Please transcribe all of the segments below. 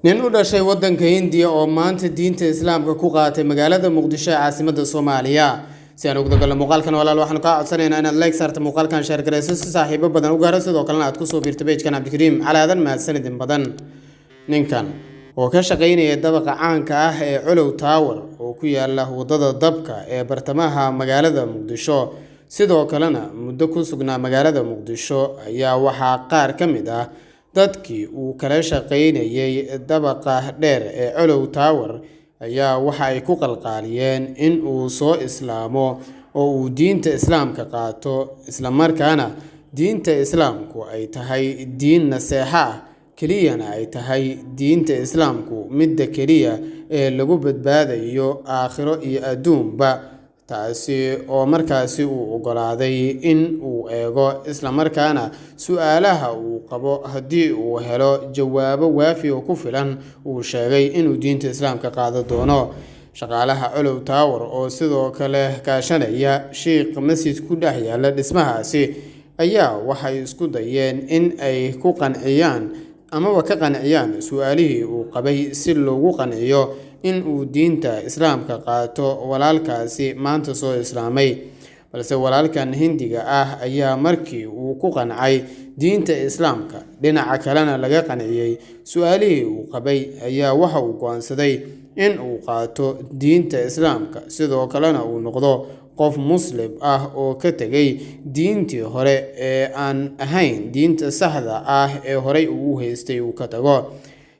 Nin u dhashay waddanka Hindiya oo maanta diinta Islaamka ku qaatay magaalada Muqdisho ee caasimadda Soomaaliya. Si aan ugu dagalno muuqaalkan, walaal, waxaanu kaa codsanaynaa inaad like saarta muuqaalkan, share garayso si saaxiibo badan u gaaro, sidoo kalena aad kusoo biirto page-kan Cabdikariim Calaadan. Mahadsanidin badan. Ninkan oo ka shaqaynaya dabaqa caanka ah ee Colow Tower oo ku yaala wadada Dabka ee bartamaha magaalada Muqdisho, sidoo kalena muddo ku sugnaa magaalada Muqdisho, ayaa waxaa qaar ka mid ah dadkii uu kala shaqaynayay dabaqa dheer ee Colow Tower ayaa waxa ay ku qalqaaliyeen in uu soo islaamo oo uu diinta Islaamka qaato, islamarkaana diinta Islaamku ay tahay diin naseexo ah, keliyana ay tahay diinta Islaamku midda keliya ee lagu badbaadayo aakhiro iyo adduunba. Taasi oo markaasi uu oggolaaday in uu eego, islamarkaana su-aalaha uu qabo haddii uu helo jawaabo waafi oo ku filan uu sheegay inuu diinta Islaamka qaado doono. Shaqaalaha Colow Tower oo sidoo kale kaashanaya shiikh masjid ku dhex yaala dhismahaasi ayaa waxay isku dayeen in ay ku qanciyaan amaba ka qanciyaan su-aalihii uu qabay, si loogu qanciyo in uu diinta Islaamka qaato walaalkaasi maanta soo islaamay. Balse walaalkan Hindiga ah ayaa markii uu ku qancay diinta Islaamka, dhinaca kalena laga qanciyey su-aalihii uu qabay, ayaa waxa uu go'aansaday in uu qaato diinta Islaamka, sidoo kalena uu noqdo qof Muslim ah oo ka tegay diintii hore ee aan ahayn diinta saxda ah ee horey uu u haystay uu ka tago.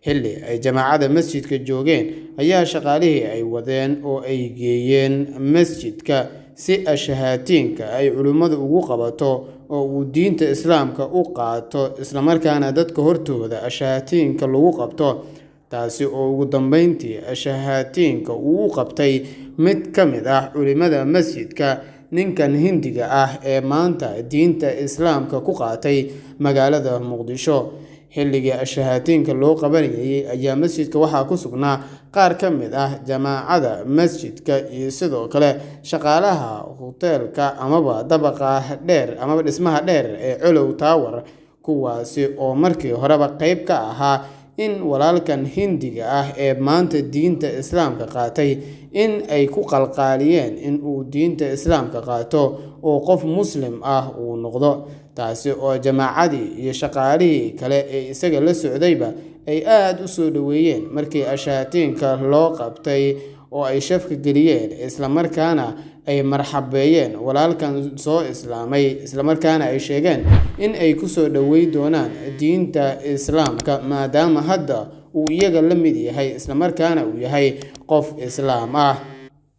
Xilli ay jamaacada masjidka joogeen ayaa shaqaalihii ay wadeen oo ay geeyeen masjidka si ashahaatiinka ay culimmadu ugu qabato oo uu diinta Islaamka u qaato, islamarkaana dadka hortooda ashahaatiinka lagu qabto, taasi oo ugu dambeyntii ashahaatiinka uu u qabtay mid ka mid ah culimmada masjidka ninkan Hindiga ah ee maanta diinta Islaamka ku qaatay magaalada Muqdisho. Xilligii ashahaatiinka loo qabanayay ayaa masjidka waxaa ku sugnaa qaar ka mid ah jamaacada masjidka iyo sidoo kale shaqaalaha hoteelka amaba dabaqa dheer amaba dhismaha dheer ee Colow Tower, kuwaasi oo markii horeba qeyb ka ahaa in walaalkan Hindiga ah ee maanta diinta Islaamka qaatay in ay ku qalqaaliyeen in uu diinta Islaamka qaato oo qof Muslim ah uu noqdo, taasi oo jamaacadii iyo shaqaalihii kale ee isaga la socdayba ay aada u soo dhoweeyeen markii ashaatiinka loo qabtay oo ay shafka geliyeen, islamarkaana ay marxabeeyeen walaalkan soo islaamay, islamarkaana ay sheegeen in ay kusoo dhowey doonaan diinta Islaamka maadaama hadda uu iyaga la mid yahay, islamarkaana uu yahay qof islaam ah.